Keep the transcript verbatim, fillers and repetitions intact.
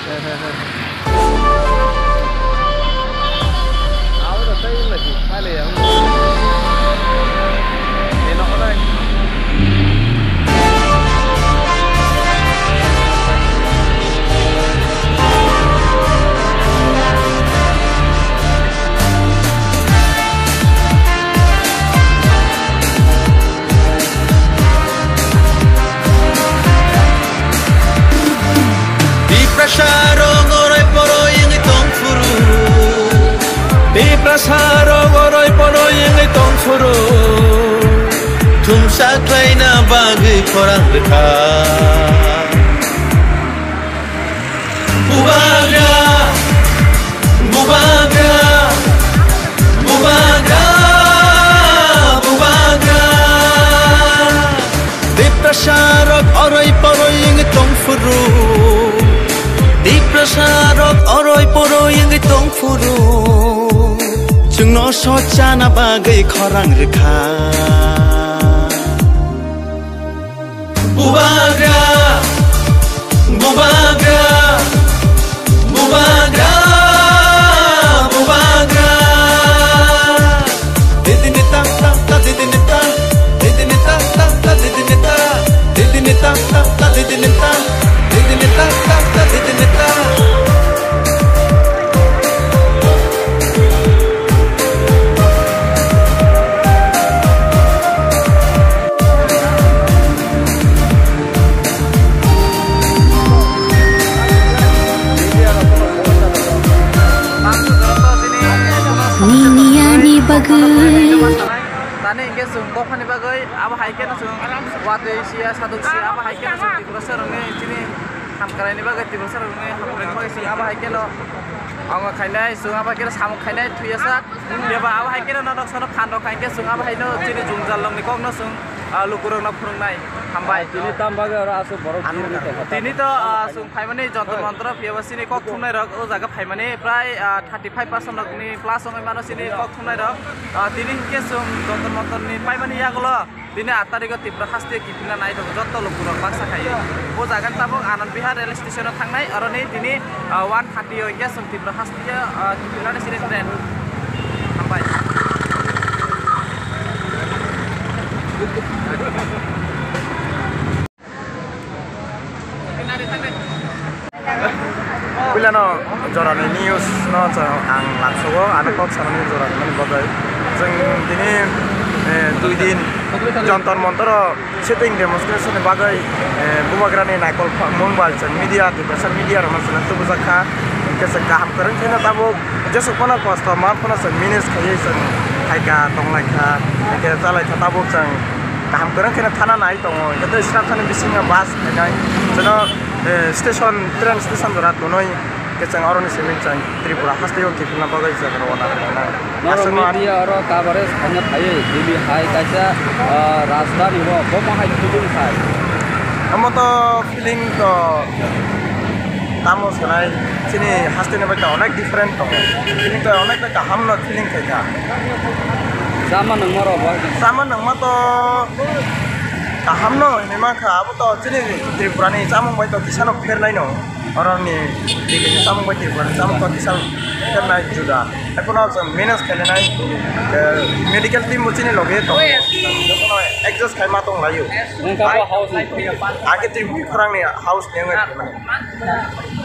Tiprasa rok oroi poroi wngwi tong phuru. Tiprasa rok oroi poroi wngwi tong phuru. Thumsa khlaina bagwi khorang rwkha. Bubagra, bubagra, bubagra, bubagra. Tiprasa rok oroi poroi wngwi tong phuru. Tiprasa rok oroi poroi wngwi tong phuru. Chwngno sochana bagwi khorang rwkha. Bubagra, bubagra, bubagra, bubagra. Didini ta ta ta, didini ta, didini ta ta ta, didini ta, didini ta ta ta, didini ta, didini ta ta ta, didini ta. Nini ani bagwi. Tani hingke chwng bophani bagwi abo hai kheno chwng watwi siya, saduk siya, abo hai kheno chwng Tiprasa rokni chini hamkraini bagwi, Tiprasa rokni hamkraini bagwi chwng abo hai kheno wngo khainai, chwng abo hai kheno samung khainai thwiyasak. Phiya ba abo hai kheno norok sono phan rok khainai, chwng abo haino chini jwngjal rokni kokno chwng, ah, lukurokno phwrwngnai. Hambai. Tini tam bagwi oro aswk borok birni tongkha. Tini to, ah, chwng phaimani Jantar Mantar o, phiya ba chini kok thumnai rok o jaga phaimani prai, ah, thirty five percent rokni plus wngwi mano chini kok thumnai rok. Ah, tini hinkhe chwng Jantar Mantar ni paimani yagulo tini aat tarikh o Tripura haste kiphilna nai tongo joto lukurok baksa khai. O jaga ni tabuk Anand Vihar rail station o thangnai, oroni tini, ah, one thirty o hinkhe chwng Tripura haste o, ah, kiphilnani chini train. Hambai. Puilano jorani news no chwng ang laksogo, ano kok sanani jorani mani bagwi. Chwng tini, eh, dui din Jantar Mantar o sitting demonstration ni bagwi, eh, bubagrani naikol mung bai chwng media, Tiprasa media rokno chwng tubujak kha. Hwnkhe chwng kaham kwrwng kheno tabuk jesuk phano kosto ma phano chwng manage khaiwi chwng phaikha, tonglaikha, hwnkhe chalaikha tabuk chwng. Kaham kwrwng kheno thana nai tongo, hwnkhe tei Srapsani bisingo bus khainai. Chwngno, eh, station, train station jora tonwi, hwnkhe chwng oroni simi chwng Tripura haste o kiphilna bagwi chwng rwna khainai. Norok aswkno media oro coverage khaina phaiwi, Delhi hai kaisa, ah, rajdhani o, bomo hai feeling khai. Omo to feeling to tamo sanai, chini haste ni bai to onek different tongo. Feeling to onek kaham no feeling khaikha. Chama nangma rok bo? Chama nangma to kaham no hinwi mankha, abo to chini Tripura ni chamung bai to kisa no pher nai no. Oro ni digi ni chamung bai Tripura ni chamung to kisa pher nai juda. Haikhe no chwng manage khainai nai, eh, medical team bo chini loge tongo. Jotono adjust khai ma tong laio. Nang kabo house ni? Age Tripura khorang ni house ni wngwi mani.